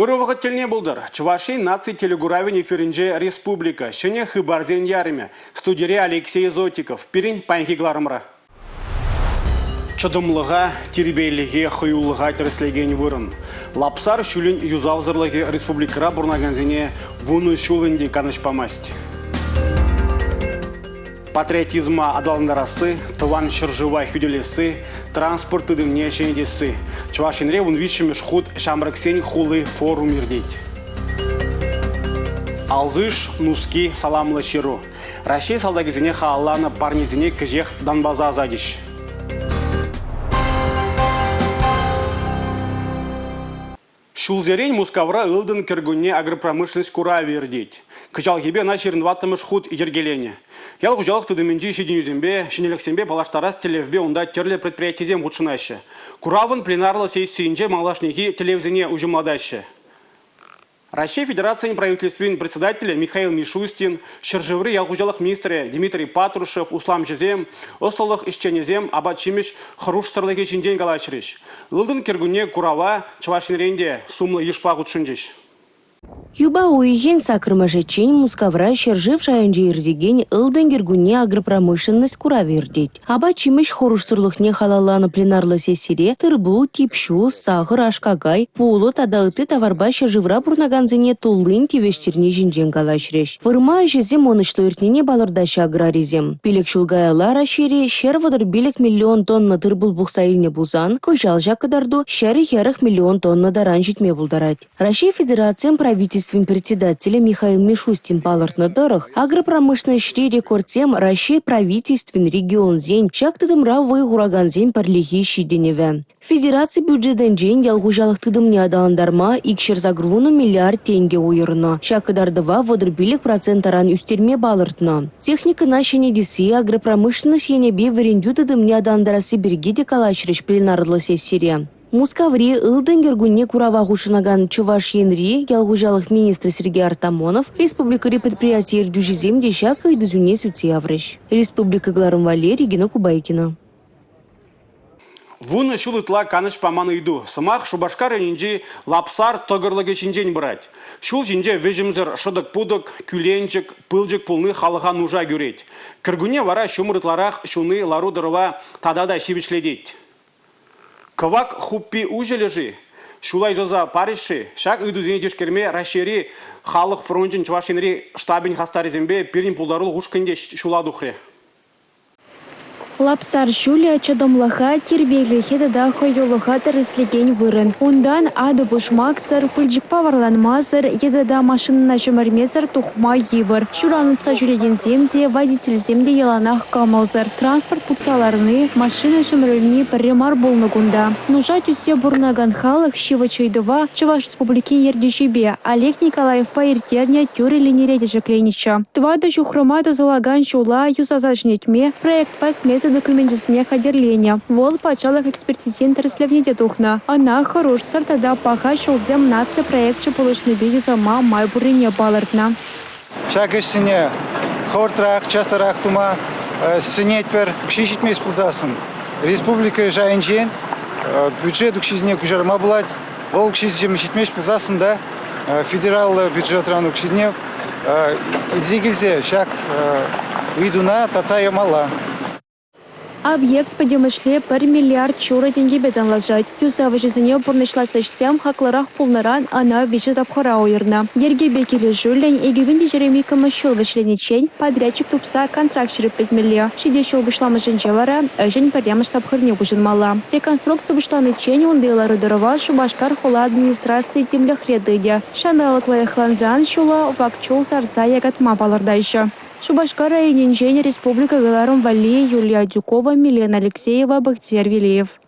Ырӑ вӑхӑт тӗлне пултӑр. Чӑваш Ен наци телекуравӗн эфирӗнче республика ҫӗнӗ хыпарсен ярӑмӗ. Студире Алексей Зотиков. Пирӗн паянхи кӑларӑмра. Чӑтӑмлӑха, тирпейлӗхе, хӑюлӑха тӗрӗслекен вырӑн. Лапсар ҫулӗн юсавсӑрлӑхӗ республикӑра пурӑнакансене вунӑ ҫул ӗнтӗ канӑҫ памасть. Патриотизма аталантарасси, тӑван ҫӗршыва хӳтӗлесси, транспорт тытӑмне ҫӗнетесси. Чӑваш Енре 13-мӗш хут Ҫамрӑксен хули форум иртет. Алсыш, нуски, саламлӑ ҫыру. Раҫҫей салтакӗсене халалланӑ парнесене кӗҫех Донбаса ӑсатӗҫ. Ҫулсерен Мускавра ылтӑн кӗркунне агропромышленность куравӗ иртет. Кӑҫалхипе ӑна 24-мӗш хут йӗркеленӗ. Ял хуҫалӑх тытӑмӗнчи ҫитӗнӳсемпе, ҫӗнӗлӗхсемпе паллаштарас тӗллевпе унта тӗрлӗ предприятисем хутшӑнаҫҫӗ. Куравӑн пленарлӑ сессийӗнче малашнехи тӗллевсене уҫӑмлатаҫҫӗ. Раҫҫей Федерацийӗн Правительствин Председателӗ Михаил Мишустин, ҫӗршыври ял хуҫалӑх министрӗ Дмитрий Патрушев, усламҫӑсем, ӑслӑлӑх ӗҫченӗсем апат-ҫимӗҫ хӑрушсӑрлӑхӗ ҫинчен калаҫрӗҫ. Ылтӑн кӗркунне курава Чӑваш Енрен те сумлӑ йышпа хутшӑнчӗҫ. Юпа уйӑхӗн саккӑрмӗшӗччен Мускавра ҫӗршыв шайӗнче иртекен Ылтӑн кӗркунне агропромышленность куравӗ иртет. Апат-ҫимӗҫ хӑрушсӑрлӑхне халалланӑ пленарлӑ сессире тыр-пул, тип ҫу, сахӑр, аш-какай, пулӑ тата ытти таварпа ҫӗршывра пурӑнакансене туллин тивӗҫтерни ҫинчен калаҫрӗҫ. Вырма ӗҫӗсем ӑнӑҫлӑ иртнине палӑртаҫҫӗ аграрисем. Пилӗк ҫул каялла Раҫҫейре 135 миллион тонна тыр-пул пухса илнӗ пулсан, кӑҫал ҫак кӑтарту 140 миллион тонна таран ҫитме пултарать. Раҫҫей Федерацийӗн Правительствин Председателӗ Михаил Мишустин палӑртнӑ тӑрӑх, агропромышленноҫри рекордсем Раҫҫей Правительствин регионсен, ҫак тытӑмра вӑй хуракансен пӗрлехи ҫитӗнӗвӗ. Федераци бюджетӗнчен ял хуҫалӑх тытӑмне аталантарма 280 миллиард тенкӗ уйӑрнӑ. Ҫак кӑтартӑва 35 процент таран ӳстерме палӑртнӑ. Техникӑна ҫӗнетесси, агропромышленность енӗпе вӗрентӳ тытӑмне аталантарасси пирки те калаҫрӗҫ пленарлӑ сессире. Мускаври «Ылтӑн кӗркунне» курава хутшӑнакан Чӑваш Енри ял хуҫалӑх министрӗ Сергей Артамонов, республикӑри предприяти ертӳҫисем те ҫак ыйтусене сӳтсе яврӗҫ. Республика кӑларӑм валли Регина Кубайкина. Вунӑ ҫул ытла канӑҫ паман ыйту. Сӑмах Шупашкар районӗнчи Лапсар тӑкӑрлӑкӗ ҫинчен пырать. Ҫул ҫинче вӗҫӗмсӗр шӑтӑк-путӑк, кӳленчӗк, пылчӑк пулни халӑха нуша кӳрет. Кӗркунне вара ҫумӑр ытларах ҫуни лару-тӑрӑва тата та ҫивӗчлетет. Кӑвак хуппи уҫӑлӗ-ши? Ҫула юсаса парӗҫ-ши? Ҫак ыйтусене тишкерме Раҫҫейри халӑх фрончӗн Чӑваш Енри штабӗн хастарӗсемпе пирӗн пултарулӑх ушкӑнӗ те ҫула тухрӗ. Лапсар ҫулӗ чӑтӑмлӑха, тирпейлӗхе тата хӑюлӑха тӗрӗслекен вырӑн. Унтан атӑ-пушмаксӑр, пылчӑкпа вараланмасӑр е тата машинӑна ҫӗмӗрмесӗр тухма йывӑр. Ҫуран утса ҫӳрекенсем те, водительсем те яланах кӑмӑлсӑр. Транспорт путса ларни, машина ҫӗмӗрӗлни пӗрре мар пулнӑ кунта. Нуша тӳссе пурӑнакан халӑх ҫивӗч ыйтӑва Чӑваш Республикин ертӳҫипе Олег Николаевпа ирттернӗ тӳрӗ линире те ҫӗкленӗччӗ. Тӑватӑ ҫухрӑма тӑсӑлакан ҫула юсаса ҫӗнетме проектпа смета докуменчӗсене хатӗрленӗ. Вӑл патшалӑх экспертизин тӗрӗслевне те тухнӑ. Ӑна Хӑрушсӑр тата паха ҫулсем наци проекчӗ пулӑшнипе юсама май пуррине палӑртнӑ. Ҫак ӗҫсене хӑвӑртрах, частарах тума сӗнетпӗр. Укҫи ҫитмест пулсассӑн республика шайӗнчен бюджет укҫисене куҫарма пулать. Вӑл укҫисем ҫитмест пулсассӑн та федераллӑ бюджетран укҫине илсе килсе ҫак ыйтуна татса ямалла. Объект пӗтӗмӗшле 1 миллиард ҫурӑ тенкӗпе танлашать. Юсав ӗҫӗсене пурнӑҫлас ӗҫсем хаклӑрах пулнӑран ӑна виҫӗ тапхӑра уйӑрнӑ. Йӗркепе килӗшӳллӗн 2022-мӗш ҫул вӗҫлениччен подрядчик тупса контракт ҫирӗплетмелле. Ҫитес ҫул пуҫламӑшӗнче вара ӗҫӗн пӗрремӗш тапхӑрне пуҫӑнмалла. Реконструкци пуҫланиччен унти лару-тӑрӑва Шупашкар хула администрацийӗ тимлӗхре тытӗ. Ҫанталӑк лайӑхлансан ҫула вак чул сарса якатма палӑртаҫҫӗ. Шупашкар районӗнчен республика кӑларӑм валли Юлия Адюкова, Милена Алексеева, Бахтияр Велиев.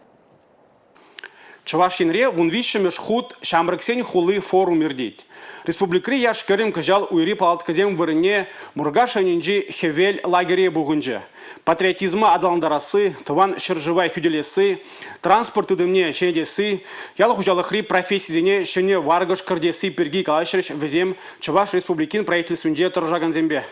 Чӑваш Енре 13-мӗш хут Ҫамрӑксен хули форум иртет. Республикӑри яш-кӗрӗм кӑҫал уйри палаткӑсем вырӑнне Муркаш районӗнчи Хӗвел лагере пухӑнчӗ. Патриотизма аталантарасси, тӑван ҫӗршыва хӳтӗлесси, транспорт тытӑмне ҫӗнетесси, ял хуҫалӑхри профессисене ҫӗнӗ варкӑш кӗртесси пирки калаҫрӗҫ вӗсем Чӑваш Республикин Правительствинче тӑрӑшакансемпе.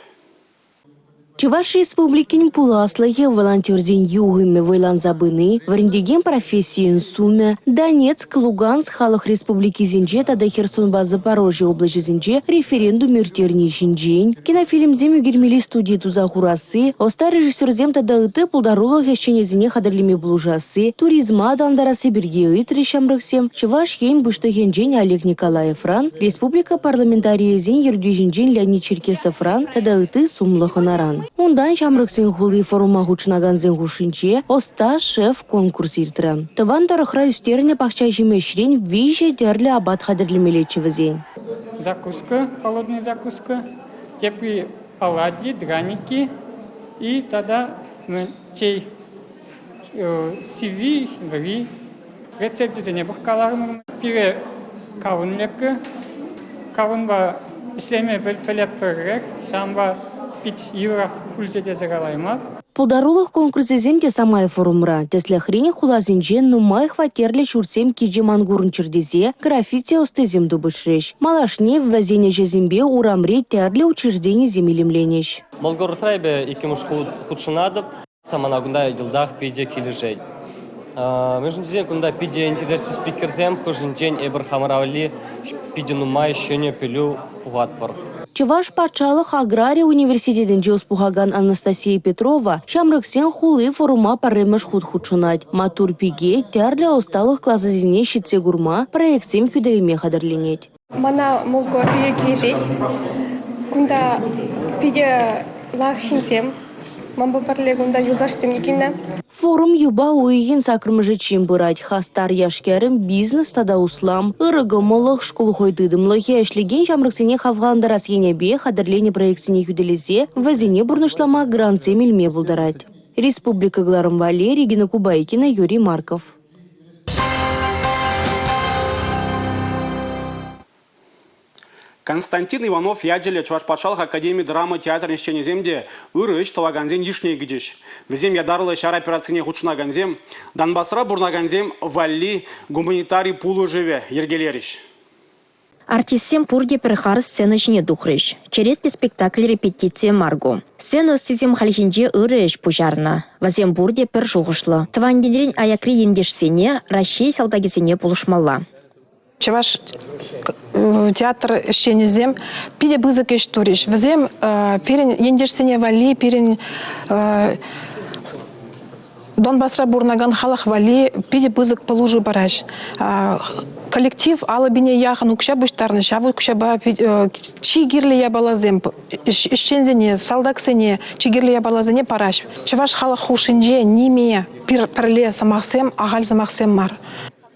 Чӑваш Республикин пуласлӑхӗ волонтерсен юхӑмӗ вӑйланса пыни, вӗрентекен профессийӗн сумӗ, Донецк, Луганск халӑх республикисенче тата Херсонпа Запорожье облаҫӗсенче референдум ирттерни ҫинчен, кинофильмсем ӳкермелли студи туса хурасси, ӑста режиссерсем тата ытти пултарулӑх ӗҫченӗсене хатӗрлеме пулӑшасси, туризма аталантарасси пирки ыйтрӗҫ ҫамрӑксем Чӑваш Ен Пуҫлӑхӗнчен Олег Николаевран, республика парламентарийӗсен ертӳҫинчен Леонид Черкесовран тата ытти сумлӑ хӑнаран. Унтан «Ҫамрӑксен хули» форума хутшӑнакансен хушшинче «Ӑста шеф» конкурс иртрӗ. Тӑван тӑрӑхра ӳстернӗ пахча ҫимӗҫрен виҫӗ тӗрлӗ апат хатӗрлемеллеччӗ вӗсен. Закуска, холодная закуска, тепри оладьи, драники и тата чей сивви, вӗри. Рецепчӗсене пӑхкаларӑмӑр. Пире кавӑн лекрӗ. Кавӑнпа ӗҫлеме пӗлетпӗрех, ҫавӑнпа пит йывӑрах пулчӗ тесе калаймӑп. Пултарулӑх конкурсӗсем те самай форумра. Тӗслӗхрен, хуласенче нумай хваттерлӗ ҫуртсем кичем ан курӑнччӑр тесе граффити ӑстисем тупӑшрӗҫ. Малашне вӗсен ӗҫӗсемпе урамри тӗрлӗ учрежденисем илемленӗҫ. Молгородра эпӗ иккӗмӗш хут хутшӑнатӑп. Мана кунта йӑлтах питӗ килӗшет. Мӗншӗн тесен кунта питӗ интереслӗ спикерсем хушшинчен эпир хамӑра валли питӗ нумай ҫӗнӗ пӗлӳ пухатпӑр. Чӑваш патшалӑх аграри университетӗнче ӑс пухакан Анастасия Петрова «Ҫамрӑксен хули» форума пӗрремӗш хут хутшӑнать. Маттур пике тӗрлӗ ӑсталӑх класӗсене ҫитсе курма, проектсем хӳтӗлеме хатӗрленет. Мана Молго питӗ килӗшет. Кунта питӗ лайӑх ҫынсем. Манпа пӗрле кунта юлташсем те килнӗ. Форум юпа уйӑхӗн саккӑрмӗшӗччен пырать. Хастар яш-кӗрӗм, бизнес тата услам, ырӑ кӑмӑллӑх, шкул хӑй тытӑмлӑхӗ ӗҫлекен ҫамрӑксене хавхалантарас енӗпе хатӗрленӗ проектсене хӳтӗлесе вӗсене пурнӑҫлама грантсем илме пултарать. Республика кӑларӑм валли Регина Кубайкина, Юрий Марков. Константин Иванов ячӗллӗ Чӑваш патшалӑх академи драма театрӗн ӗҫченӗсем те ырӑ ӗҫ тӑвакансен йышне кӗчӗҫ. Вӗсем ятарлӑ ҫар операцине хутшӑнакансем, Донбасра пурӑнакансем валли гуманитари пулӑшӑвӗ йӗркелерӗҫ. Артистсем пурте пӗр харӑс сцена ҫине тухрӗҫ. Черетлӗ спектакль репетицийӗ мар ку. Сцена ӑстисем хальхинче ырӑ ӗҫ пуҫарнӑ. Вӗсем пурте пӗр шухӑшлӑ. Тӑван енрен аякри ентешсене, Раҫҫей салтакӗсене пулӑшмалла. Чӑваш театр ӗҫченӗсем питӗ пысӑк ӗҫ турӗҫ. Вӗсем пирӗн ентешсене валли, пирӗн Донбасра пурӑнакан халӑх валли питӗ пысӑк пулӑшу параҫ. Коллектив алӑ пине яхӑн укҫа пуҫтарнӑ. Ҫав укҫапа чи кирлӗ япаласем ӗҫченсене, салтаксене чи кирлӗ япаласене параҫ. Чӑваш халӑх хушшинче ниме пӗрле сӑмахсем ахаль сӑмахсем мар.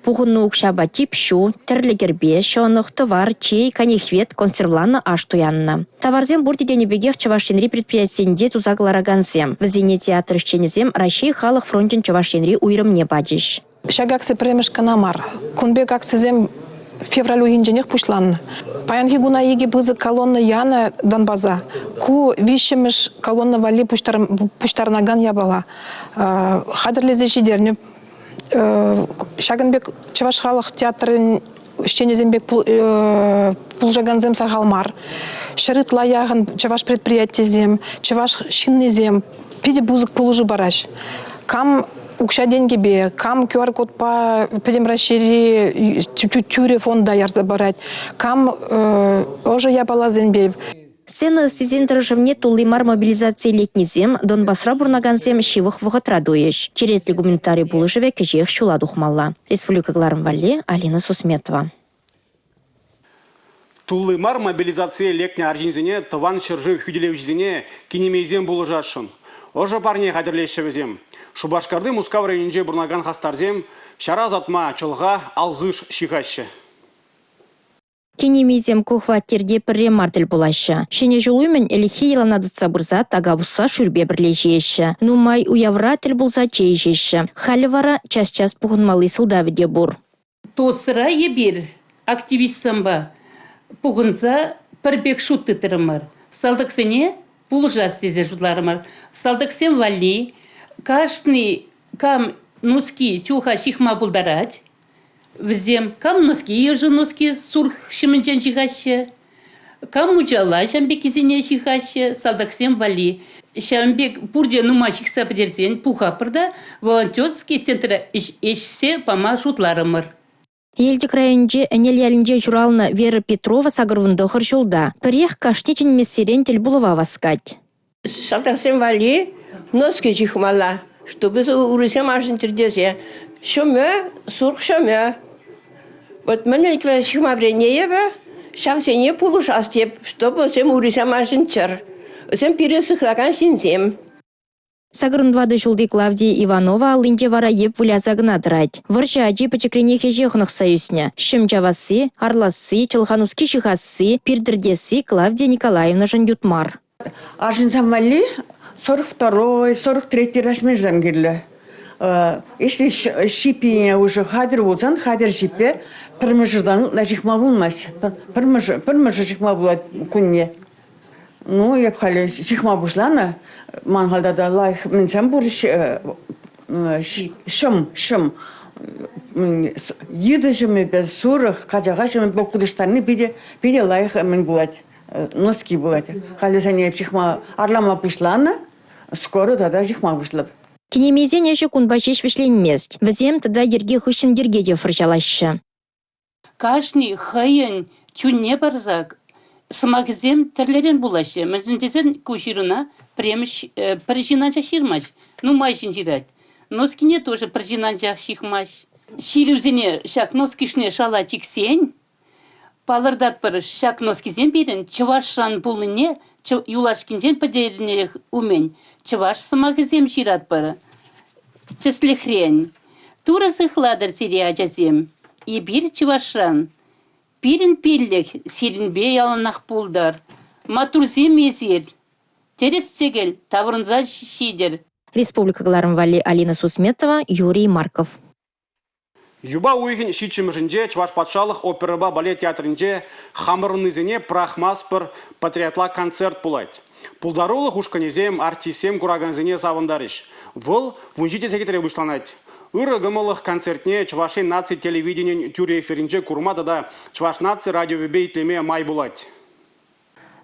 Пухӑннӑ укҫапа тип ҫу, тӗрлӗ кӗрпе, ҫӑнӑх, тӑвар, чей, канихвет, консервланӑ аш туяннӑ. Таварсем пурте тенӗ пекех Чӑваш Енри предприятисенче туса кӑларакансем. Вӗсене театр ӗҫченӗсем Раҫҫей халӑх фрончӗн Чӑваш Енри уйрӑмне пачӗҫ. Ҫак акци пӗрремӗш кӑна мар. Кун пек акцисем февраль уйӑхӗнченех пуҫланнӑ. Паянхи куна икӗ пысӑк колонна янӑ Донбаса. Ку виҫҫӗмӗш колонна валли пуҫтарӑнакан япала. Хатӗрлесе ҫитернӗ Ҫакӑн пек чӑваш халӑх театрӗн ӗҫченӗсем пек пулӑшакансем сахал мар. Ҫӗр ытла яхӑн чӑваш предприятийӗсем, чӑваш ҫыннисем питӗ пысӑк пулӑшу параҫ. Кам укҫа-тенкӗпе, кам QR-кодпа Пӗтӗм Раҫҫейри тӳрӗ фонда ярса парать, кам ӑшӑ япаласемпе. Сцена ӑстисен тӑрӑшӑвне тулли мар мобилизацие лекнисем, Донбасра пурӑнакансем ҫывӑх вӑхӑтра туйӗҫ. Черетлӗ гуманитари пулӑшӑвӗ кӗҫех ҫула тухмалла. Республика кӑларӑм валли Алина Сусметова. Тулли мар мобилизацие лекнӗ арҫынсене тӑван ҫӗршыв хӳтӗлевҫисене кинемейсем пулӑшасшӑн. Ӑшӑ парне хатӗрлеҫҫӗ вӗсем. Шупашкарти Мускав районӗнче пурӑнакан хастарсем ҫара ӑсатма чӑлха, алсыш ҫыхаҫҫӗ. Кинемейсем ку хваттерте пӗрре мар тӗл пулаҫҫӗ. Ҫӗнӗ ҫул умӗн ӗлӗкхи йӑлана тытса пырса така пусса шӳрпе пӗрле ҫиеҫҫӗ. Нумай уявра тӗл пулса чей ӗҫеҫҫӗ. Халӗ вара час-час пухӑнмалли сӑлтавӗ те пур. ТОСра эпир активистсемпе пухӑнса пӗр пек шут тытрӑмӑр. Салтаксене пулӑшас тесе шутларӑмӑр. Салтаксем валли кашни кам нуски чуха ҫыхма пултарать, Вӗсем кам носки, ӑшӑ носки сурӑх ҫӑмӗнчен ҫыхаҫҫӗ. Кам мучала ҫавӑн пеккисене ҫыхаҫҫӗ салтаксем валли. Ҫавӑн пек пурте нумай ҫыхса пӗтерсен пухатпӑр та волонтерский центра ӗҫсе пама шутларӑмӑр. Елчӗк районӗнчи Ӗнел ялӗнче ҫуралнӑ Вера Петрова 89 ҫулта. Пӗрех кашни чӗнмессерен тӗл пулӑва васкать. Салтаксем валли носки ҫыхмалла, чтобы урисем ашӑнччӑр тесе. Ҫӑмӗ, сурӑх ҫӑмӗ. Вот мӗн ҫыхма вӗреннӗ эпӗ, ҫавсене пулӑшас теп, чтобы вӗсем урисем ашӑнччӑр. Вӗсем пире сыхлакан ҫынсем. 84 ҫулти Клавдия Иванова аллинче вара йӗп выляса кӑна тӑрать. Вӑрҫӑ ачи пӗчӗкренех ӗҫе хӑнӑхса ӳснӗ. Ҫӑм чавасси, арласси, чӑлха-нуски ҫыхасси, пир тӗртесси Клавдия Николаевнӑшӑн ют мар. Арҫынсем валли 42-й, 43-й размерсем кирлӗ. Если ҫиппине уже хатӗр пулсан, хатӗр ҫиппе пӗр мӑшӑртан ытла ҫыхма пулмасть. Пӗр мӑшӑр ҫыхма пулать кунне. Ну, эп халӗ ҫыхма пуҫланӑ. Ман халь тата лайӑх мӗнсем пур ҫӑм, ҫӑм. Йытӑ ҫӑмӗпе, сурӑх, качака ҫӑмӗпе хутӑштарни питӗ, питӗ лайӑх мӗн пулать, носки пулать. Халӗ сене эп ҫыхма, арлама пуҫланӑ, скоро тата ҫыхма пуҫлӑп. Кинемейсен ӗҫӗ кунпа ҫеҫ вӗҫленмест. Вӗсем тата йӗрке хыҫҫӑн йӗрке те шӑрҫалаҫҫӗ. Кашни хӑйӗн чунне парса сӑмахӗсем тӗрлӗрен пулаҫҫӗ. Мӗншӗн тесен ку ҫыруна пӗрремӗш пӗр ҫын анчах ҫырмасть, нумай ҫын ҫырать. Носкине тоже пӗр ҫын анчах ҫыхмасть. Ҫырусене ҫак носкишне шала чиксен палӑртатпӑр, ҫак носкисем пирӗн чӑвашран пулнине юлашкинчен пӗтернӗ умӗн чӑваш сӑмахӗсем ҫыратпӑр. Тӗслӗхрен, Турӑ сыхлатӑр сире, ачасем. Эпир чӑвашран. Пирӗн пиллӗх сирӗнпе яланах пултӑр. Маттурсем эсир. Тӗрӗс-тӗкел таврӑнса ҫитӗр. Республика кӑларӑм валли Алина Сусметова, Юрий Марков. Юпа уйӑхӗн ҫиччӗмӗшӗнче Чӑваш патшалӑх оперӑпа балет театрӗнче «Хамӑрӑннисене пӑрахмастпӑр» патриотла концерт пулать. Пултарулӑх ушкӑнӗсем, артистсем куракансене савӑнтарӗҫ. Вӑл 17 сехетре пуҫланать. Ырӑ кӑмӑллӑх концертне Чӑваш Ен наци телевиденийӗн тӳрӗ эфирӗнче курма тата Чӑваш наци радиовӗпе итлеме май пулать.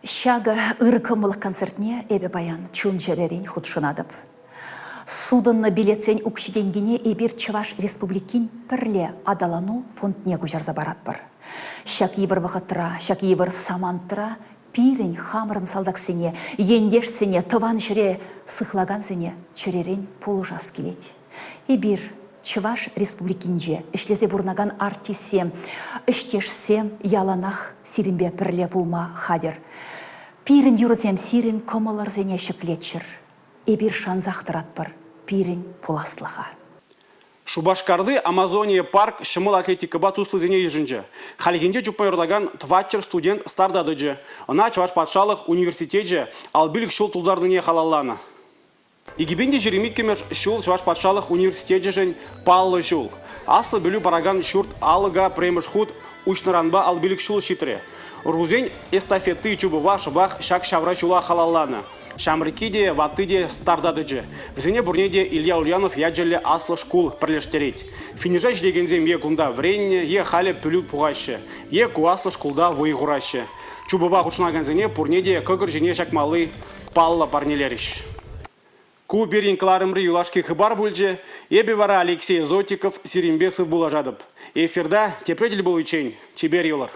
Ҫакӑ ыр кӑмӑллӑх концертне эпӗ паян чун-чӗререн хутшӑнатӑп. Сутӑннӑ билетсен укҫи-тенкине эпир Чӑваш Республикин Пӗрле аталану фондне куҫарса паратпӑр. Ҫак йывӑр вӑхӑтра, ҫак йывӑр самантра пирӗн хамӑрӑн салтаксене, ентешсене, тӑван ҫӗре сыхлакансене чӗререн пулӑшас килет. Эпир Чӑваш Республикинче ӗҫлесе пурӑнакан артистсем, ӗҫтешсем яланах сирӗнпе пӗрле пулма хатӗр. Пирӗн юрӑсем сирӗн кӑмӑлӑрсене ҫӗклеччӗр. Эпир шансах тӑратпӑр пирӗн пуласлӑха. Шупашкарти Амазония парк ҫӑмӑл атлетикӑпа туслисене йышӑнчӗ. Хальхинче чупма юратакан тӑватҫӗр студент старта тӑчӗ. Ӑна Чӑваш патшалӑх университечӗ алпилӗк ҫул тултарнине халалланӑ. 2022 ҫул Чӑваш патшалӑх университечӗшӗн паллӑ ҫул. Аслӑ пӗлӳ паракан ҫурт алӑка пӗрремӗш хут уҫнӑранпа алпилӗк ҫул ҫитрӗ. Ӑрусен эстафети чупӑва шӑпах ҫак ҫавра ҫула халалланӑ. Ҫамрӑкки те, ватти те старта тӑчӗ. Вӗсене пурне те Илья Ульянов ячӗллӗ аслӑ шкул пӗрлештерет. Финиша ҫитекенсем е кунта вӗреннӗ, е халӗ пӗлӳ пухаҫҫӗ, е ку аслӑ шкулта вӑй хураҫҫӗ. Чупӑва хутшӑнакансене пурне те кӑкӑр ҫине ҫакмалли паллӑ парнелерӗҫ. Ку пирӗн кӑларӑмри юлашки хыпар пулчӗ. Эпӗ вара Алексей Зотиков сирӗнпе сывпуллашатӑп. Эфирта тепре тӗл пуличчен чипер юлӑр.